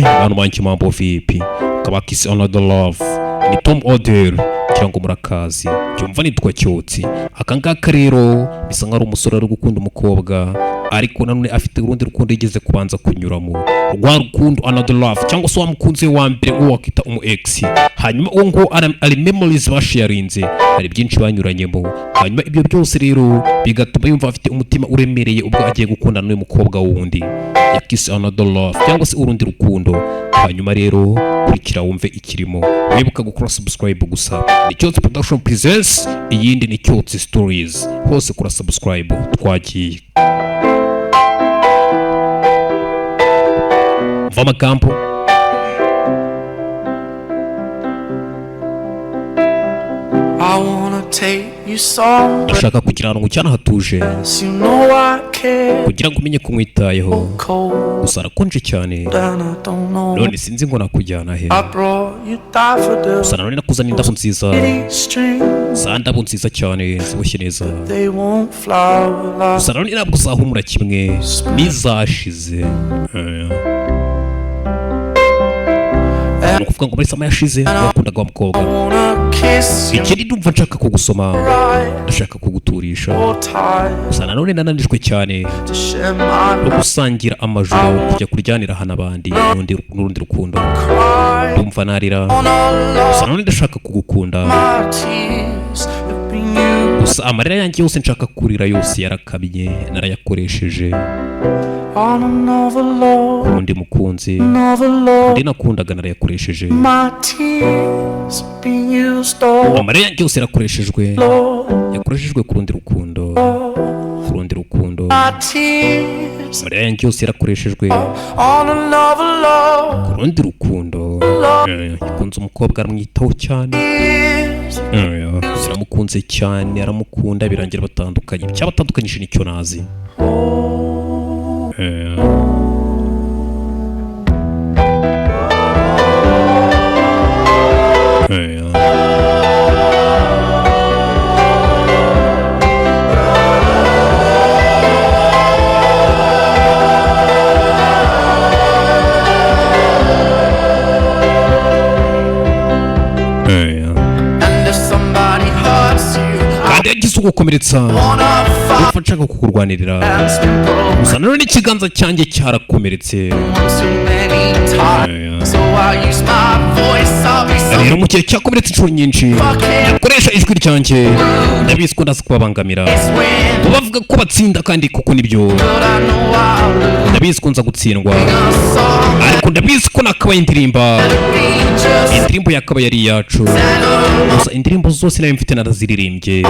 Bantu banjye, mambo vipi? Kabakisi another love ni Tom Odell cyangwa murakazi cyumva nitwa Cyotsi. Aka ngaka rero bisa nkaho ari umusore ari gukunda umukobwa, ariko nanone afite urundi rukundo yigeze kubanza kunyuramo, rwa rukundo another love, cyangwa se wa mukunzi we wa mbere, uwo wakita umu ex. Hanyuma uwo nguwo ari memories basharinze, hari byinshi banyuranyemo. Hanyuma ibyo byose rero bigatuma yumva afite umutima uremereye ubwo agiye gukundana n'uyu mukobwa wundi yakise another love, cyangwa se urundi rukundo. Hanyuma rero kurikira wumve ikirimo, wibuka gukora subscribe gusa. Ni Cyotsi Production Presents, iyindi ni Cyotsi Stories, hose kora subscribe. Twagiye mva amagambo. I wanna take you somewhere. Ndashaka kugira ahantu cyane hatuje You know I care. kugira ngo umenye ko nkwitayeho. Cold Gusa harakonje cyane. and I don't know. None sinzi ngo nakujyana he. I brought you daffodils. Gusa nanone nakuzaniye indabo nziza. Pretty strings. Za ndabo nziza cyane ziboshye neza. They won't flower like Gusa nanone ntabwo uzahumura kimwe n'izashize. Ni ukuvuga ngo muri summer yashize wakundaga wa mukobwa. I wanna kiss you Ikindi, ndumva nshaka kugusoma, right ndashaka kuguturisha. or tired Gusa nanone nananijwe cyane to share my no gusangira amajoro, kujya kuryanira hano abandi n'urundi rukundo. cry Ndumva narira. on all Gusa of nanone ndashaka kugukunda. my tears have been used Gusa amarira yanjye yose nshaka kurira yose yarakamye, narayakoresheje on another love, undi mukunzi another love. undi nakundaga, narayakoresheje. My tears have been used all Amarira yanjye yose yarakoreshejwe, love. yakoreshejwe ku rundi rukundo, ku rundi rukundo. My tears Amarira yanjye yose yarakoreshejwe on another love. ku rundi rukundo. Yakunze umukobwa, aramwitaho cyane. Tears Ziramukunze cyane, aramukunda, birangira batandukanye. Icyabatandukanyije nicyo nazi. And if somebody hurts you, I Kandi yagize ugukomeretsa, wanna fight ndumva nshaka kukurwanirira. and sprinkle Gusa nanone ikiganza cyanjye cyarakomeretse. one too many times. So I use my voice, I'll be so Rero mu gihe cyakomeretse inshuro nyinshi, fucking koresha ijwi ryanjye, ndabizi ko ndazi kubabangamira. win. Bavuga ko batsinda, kandi kuko nibyo. But I know I'll lose Ndabizi ko nza gutsindwa, a song ariko ndabizi ko nakabaye indirimba be just indirimbo yakabaye ari iyacu. Gusa indirimbo zose nayo mfite naraziririmbye,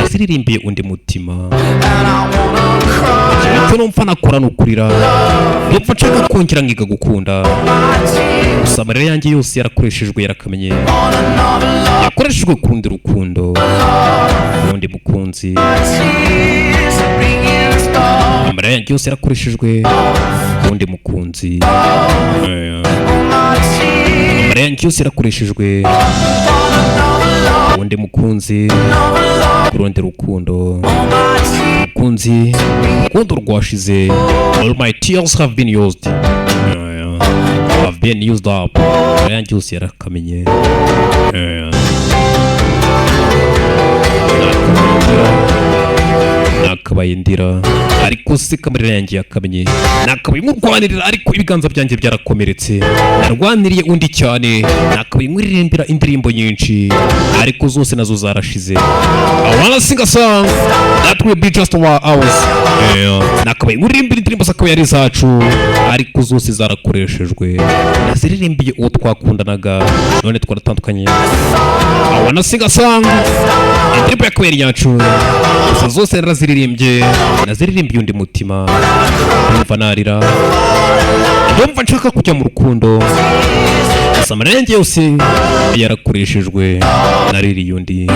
naziririmbiye undi mutima. And I wanna cry Icyo numva nakora ni ukurira, numva nshaka kongera nkiga gukunda. my tears Gusa amarira yanjye yose yarakoreshejwe, yarakamenye, on another love. yakoreshejwe ku rundi rukundo, undi mukunzi. Tears have been used all Amarira yanjye yose yarakoreshejwe ku wundi mukunzi. My tears Amarira yanjye yose yarakoreshejwe ku wundi mukunzi, ku rundi rukundo, my tears mukunzi, urukundo rwashize. All my tears have been used, have been used up. Amarira yanjye yose yarakamenye. Nakabaye ndira, ariko se kamarira yanjye yakamenye. Nakabaye nkurwanirira, ariko ibiganza byanjye byarakomeretse. Narwaniriye undi cyane. Nakabaye nkuririmbira indirimbo nyinshi, ariko zose nazo zarashize. I wanna sing a song that will be just 1 hours. Nakabaye nkuririmbira indirimbo zakabaye ari izacu, ariko zose zarakoreshejwe. Naziririmbiye uwo twakundanaga, none twaratandukanye. I wanna sing a song, indirimbo yakabaye ari iyacu, gusa zose naraziririmbye, naziririmbiye undi mutima. Ndumva narira, ndumva nshaka kujya mu rukundo, gusa amarira yanjye yose yarakoreshejwe, naririye undi.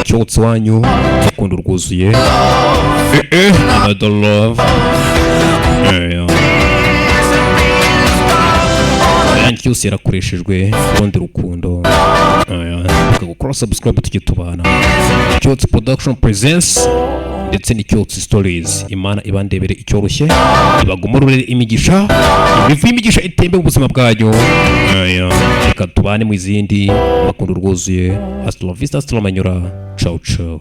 Cyotsi wanyu, urukundo rwuzuye. Another love. Yanjye yose yarakoreshejwe urundi rukundo. Gukora subscribe, tujye tubana. Cyotsi Production Presents. ndetse n'icyotsi Stories. Imana ibandebere icyoroshye, ibagomororere imigisha, imivu y'imigisha itembe mu buzima bwanyu. Aya, reka tubane mu izindi. Bakunda rwuzuye. Hasta la vista, hasta la manyura. Ciao ciao.